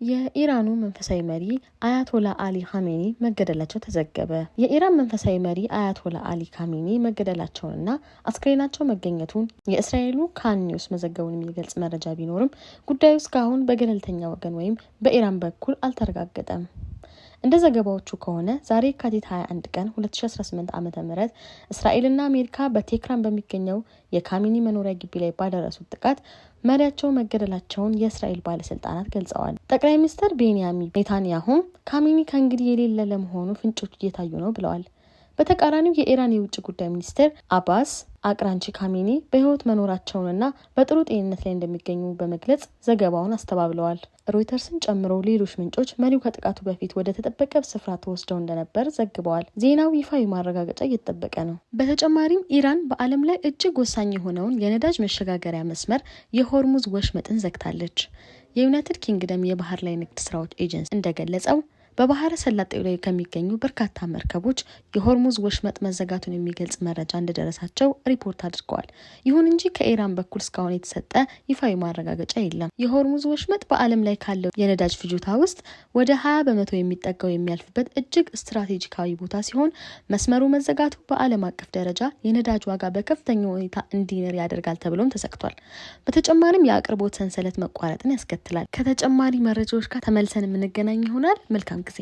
የኢራኑ መንፈሳዊ መሪ አያቶላ አሊ ካሜኒ መገደላቸው ተዘገበ። የኢራን መንፈሳዊ መሪ አያቶላ አሊ ካሜኒ መገደላቸውንና አስክሬናቸው መገኘቱን የእስራኤሉ ካን ኒውስ መዘገቡን የሚገልጽ መረጃ ቢኖርም ጉዳዩ እስካሁን በገለልተኛ ወገን ወይም በኢራን በኩል አልተረጋገጠም። እንደ ዘገባዎቹ ከሆነ ዛሬ የካቲት 21 ቀን 2018 ዓ.ም እስራኤልና አሜሪካ በቴህራን በሚገኘው የካሚኒ መኖሪያ ግቢ ላይ ባደረሱት ጥቃት መሪያቸው መገደላቸውን የእስራኤል ባለስልጣናት ገልጸዋል። ጠቅላይ ሚኒስትር ቤንያሚን ኔታንያሁም ካሚኒ ከእንግዲህ የሌለ ለመሆኑ ፍንጮች እየታዩ ነው ብለዋል። በተቃራኒው የኢራን የውጭ ጉዳይ ሚኒስትር አባስ አራግቺ ካሚኒ በሕይወት መኖራቸውንና በጥሩ ጤንነት ላይ እንደሚገኙ በመግለጽ ዘገባውን አስተባብለዋል። ሮይተርስን ጨምሮ ሌሎች ምንጮች መሪው ከጥቃቱ በፊት ወደ ተጠበቀ ስፍራ ተወስደው እንደነበር ዘግበዋል። ዜናው ይፋዊ ማረጋገጫ እየተጠበቀ ነው። በተጨማሪም ኢራን በዓለም ላይ እጅግ ወሳኝ የሆነውን የነዳጅ መሸጋገሪያ መስመር የሆርሙዝ ወሽመጥን ዘግታለች። የዩናይትድ ኪንግደም የባህር ላይ ንግድ ስራዎች ኤጀንሲ እንደገለጸው በባህረ ሰላጤው ላይ ከሚገኙ በርካታ መርከቦች የሆርሙዝ ወሽመጥ መዘጋቱን የሚገልጽ መረጃ እንደደረሳቸው ሪፖርት አድርገዋል። ይሁን እንጂ ከኢራን በኩል እስካሁን የተሰጠ ይፋዊ ማረጋገጫ የለም። የሆርሙዝ ወሽመጥ በዓለም ላይ ካለው የነዳጅ ፍጆታ ውስጥ ወደ 20% የሚጠጋው የሚያልፍበት እጅግ ስትራቴጂካዊ ቦታ ሲሆን መስመሩ መዘጋቱ በዓለም አቀፍ ደረጃ የነዳጅ ዋጋ በከፍተኛ ሁኔታ እንዲንር ያደርጋል ተብሎም ተሰግቷል። በተጨማሪም የአቅርቦት ሰንሰለት መቋረጥን ያስከትላል። ከተጨማሪ መረጃዎች ጋር ተመልሰን የምንገናኝ ይሆናል። መልካም ጊዜ።